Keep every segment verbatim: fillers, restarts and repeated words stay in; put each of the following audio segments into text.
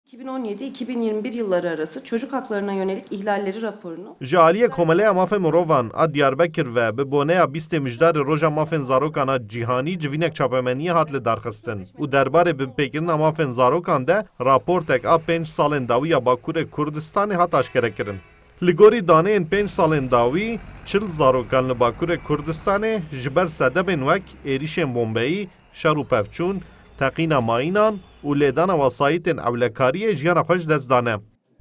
iki bin on yedi iki bin yirmi bir yılları arası çocuk haklarına yönelik ihlalleri raporunu Ji aliyê Komeleya Mafên Mirovan a Diyarbekir ve bi boneya bîstê Mijdarê Roja Mafên Zarokan a Cîhanî civînek çapemeniyê hat lidarxistin û derbarê binpêkirina mafên zarokan de raportek a pênc salên dawî ya Bakurê Kurdistanê hat aşkerekirin. Li gorî daneyên pênc salên dawî, çil zarokan li Bakurê Kurdistanê ji ber sedemên wek êrîşên bombeyî, şer û pevçûn, teqîna mayînan û lêdana wesayîtên ewlekariyê jiyana xwe ji dest dane.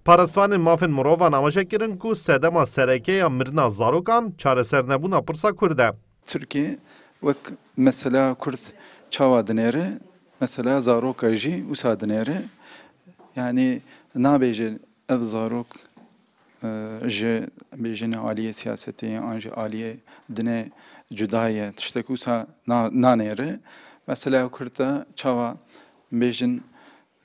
Parastvanên mafên mirovan amaje kirin ku sedema sereke ya mirina zarokan çaresernebûna pirsa Kurd e. Tirkiye wek mesela Kurd çawa dinêre, mesela zaroka jî wisa dinêre. Yani nabêje ev zarok e, ji bêjin aliyê siyasetê an jî aliyê dinê cuda ye, tiştek wisa na- nanêre. Mesela Kurd de çawa bêjin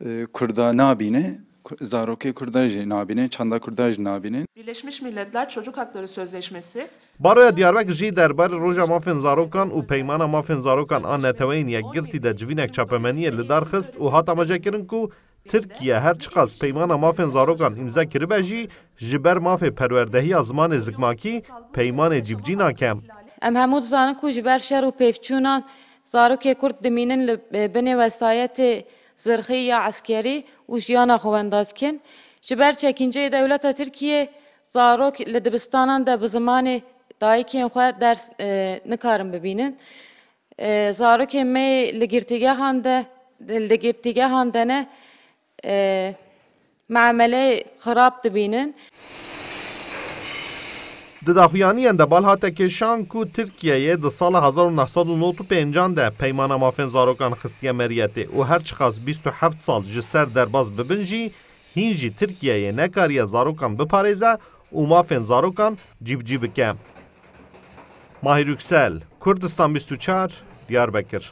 e, Kurda nabîne, Ku- zarokê Kurda jî nabîne, çanda Kurda jî nabîne. Birleşmiş Milletler Çocuk Hakları Sözleşmesi Baroya Diyarbekir jî derbarê Roja Mafên Zarokan û Peymana Mafên Zarokan a Neteweyên Yekgirtî de civînek çapemeniyê li dar xist û hat amajekirin ku Tirkiye her çiqas Peymana Mafên Zarokan îmze kiribe jî, ji ber mafê perwerdehiya zimanê zikmakî peymanê cîbicî nake. Em hemû dizanin ku ji ber şer û pêvçûnan zarokê Kurd dimînin li binê wesayetê zirxî ya eskerî û jiyana xwe wenda dikin. Ji ber çekînceyê dewleta Tirkiyê zarok li dibistanan de bi zimanê dayikên xwe ders e, nikarin bibînin. E, zarokên me li girtîgehan de, li girtîgehan de ne e, memeleyê xirab dibînin. Di daxuyaniyan de bal hate kêşan ku Tirkiyeyê di sala hezar û neh sed û nod û pêncan de Peymana Mafên Zarokan xistiye meriyetê û her çiqas bîst û heft sal ji ser derbas bibin jî, hîn jî Tirkiyeyê nekariye zarokan biparêze û mafên zarokan cîbicî bike. Mahir Yüksel, Kurdistan bîst û çar, Diyarbekir.